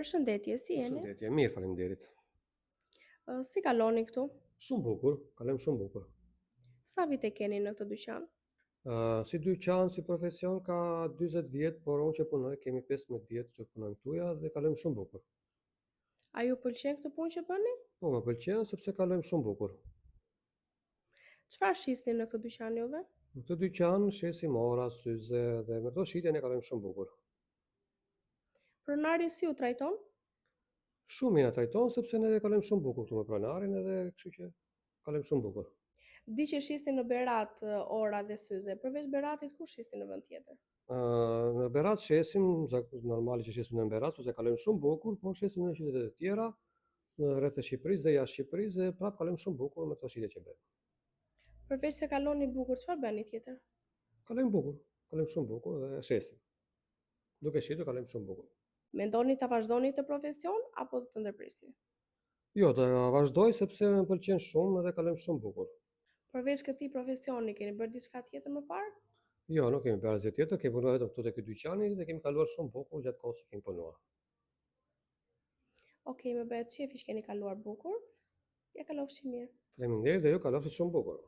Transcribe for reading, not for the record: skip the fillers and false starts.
Përshëndetje, si jeni? Përshëndetje, mirë, faleminderit. Ë, Si kaloni këtu? Shumë bukur, kalojmë shumë bukur. Sa vite keni në këtë dyqan? Ë, si dyqan, si profesion ka 40 vjet, por unë që punoj kemi 15 vjet që punojmë këtuja dhe kalojmë shumë bukur. A ju pëlqen këtë punë që bëni? Po, më pëlqen sepse kalojmë shumë bukur. Çfarë shisni në këtë dyqan juve? Në këtë dyqan shesim ora, syze dhe me këto shitje ne kalojmë shumë bukur. Pronari si ju trajton? Shumë mirë na trajton sepse ne kalojmë shumë bukur këtu me pronarin edhe kështu që kalojmë shumë bukur. Di që shisni në Berat ë, ora dhe syze. Përveç Beratit, ku shisni në vend tjetër? Ë, në Berat shesim, normale që shesim në Berat, sepse kalojmë shumë bukur, por shesim në qytete të tjera, në rreth të Shqipërisë dhe jashtë Shqipërisë dhe prapë kalojmë shumë bukur me këto shitje që bëjmë. Përveç se kaloni bukur, çfarë bëni tjetër? Kalojmë bukur, kalojmë shumë bukur dhe shesim. Duke shitur kalojmë shumë bukur. Mendoni ta vazhdoni këtë profesion apo të ndërprisni? Jo, të vazhdoj sepse më pëlqen shumë dhe kalojmë shumë bukur. Përveç këtij profesioni, keni bërë diçka tjetër më parë? Jo, nuk kemi bërë asgjë tjetër, kemi punuar vetëm këtu te ky dyqani dhe kemi kaluar shumë bukur gjatë kohës që kemi punuar. Okej, më bëhet qefi që keni kaluar bukur. Ja kalofshi mirë. Faleminderit dhe ju kalofshi shumë bukur.